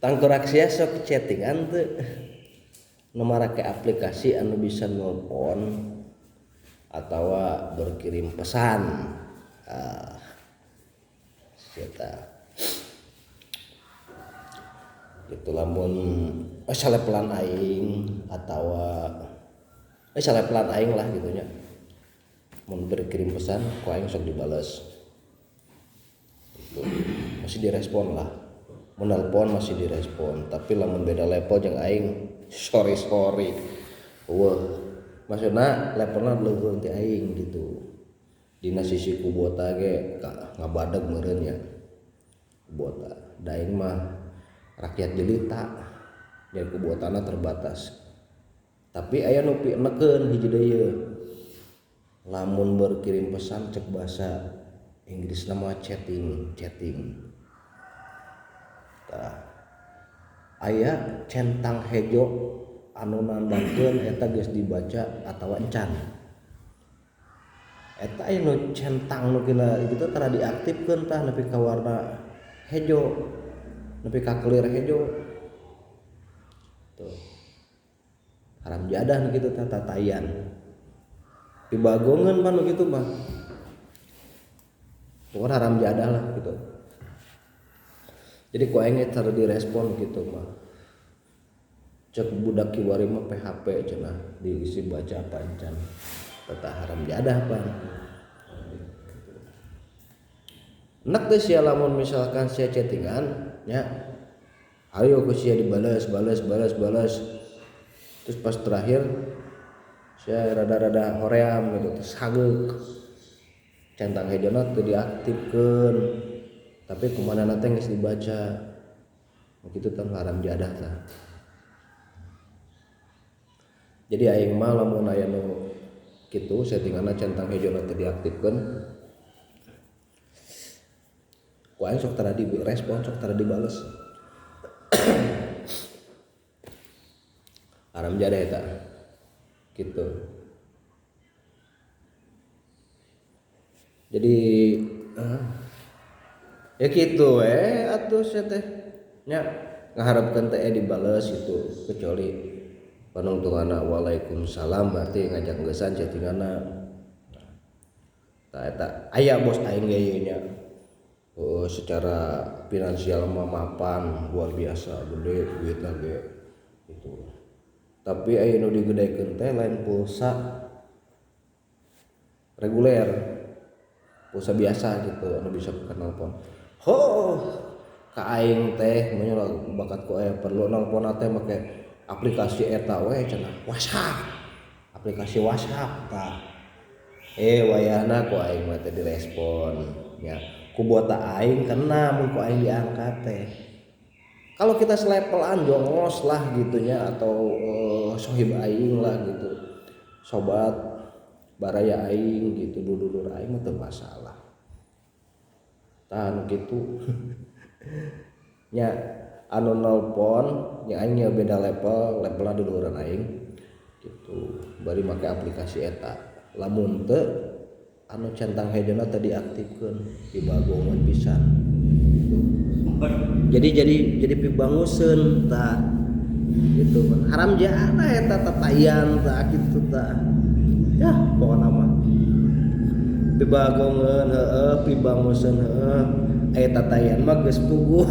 Tangkurak sia sok chattingan teu nu marake aplikasi anu bisa nelpon atawa berkirim pesan. Ah, sia tah. Gitu lamun salepelan aing atawa salepelan aing lah gitu nya. Mun berkirim pesan ku aing sok dibales. Gitu. Masih direspon lah. Mun nelpon masih direspon, tapi lamun beda level jeung aing sorry sorry. Eueuh, maksudna levelna leuweung ti aing gitu. Dina sisi kubota ge ngabadeg meureun nya. Kubota da aing mah rakyat jelita dan kubotana terbatas. Tapi aya nu pinekeun hiji deui ye. Lamun berkirim pesan cek bahasa Inggrisna mah chatting, chatting. Tah aya centang hejo anu nandakeun eta geus dibaca atawa encan. Eta aya nu centang nu kina kitu tara diaktifkeun tah nepi ka warna hejo, nepi ka clear hejo. Tuh. Haram jadah nu kitu tah tatayan. Pibagongeun pan nu kitu mah. Pokoknya haram jadah lah gitu. Jadi ku aing tara direspon gitu mah. Cek budak kiwari mah PHP cenah diisi baca apa encan. Tata haram jadah pan. Enak teh sia lamun misalkan sia chattingan nya. Ayo ku sia dibales, bales, bales, bales. Terus pas terakhir sia rada-rada hoream gitu terus hageuk. Centang hejona teu diaktifkeun. Tapi kumanana teh geus dibaca. Kitu tah haram jadah tah. Jadi aing mah lamun aya nu kitu settinganna centang hejona teu diaktifkeun. Ku aing sok tara direspon, sok tara dibales. Haram jadah eta. Gitu. Jadi ya gitu atuh sia teh nya ngaharepkeun teh dibales gitu kecuali panungtunganna waalaikumsalam berarti ngajak geusan chattinganna. Tah eta aya bos aing ge ieu nya. Oh, secara finansial mah mapan luar biasa gede duitna ge gitu. Tapi aya nu digedekeun teh lain pulsa reguler, pulsa biasa gitu anu bisa buka nelpon. Ho, ka aing teh mun bakat ku aya perlu nelpon teh make aplikasi eta we cenah WhatsApp. Aplikasi WhatsApp tah. Wayahna ku aing mah teh direspon nya. Ku bota aing kena mun ku aing diangkat teh. Kalau kita selepelan jongos lah gitunya atau sohib aing lah gitu. Sobat baraya aing gitu dulur aing mah teu masalah. Tah anu kitu. Nya anu nelpon nya aing nya beda level, levelna duluran aing gitu. Bari make aplikasi eta. Lamun teu anu centang hejona teh diaktifkeun pibagongan pisan. Gitu. Jadi pibanguseun tah gitu. Haram jadah eta tatayan tah kitu tah. Ya pokona mah pibagongeun heueuh pibanguseun heueuh aya tatayan mah geus puguh.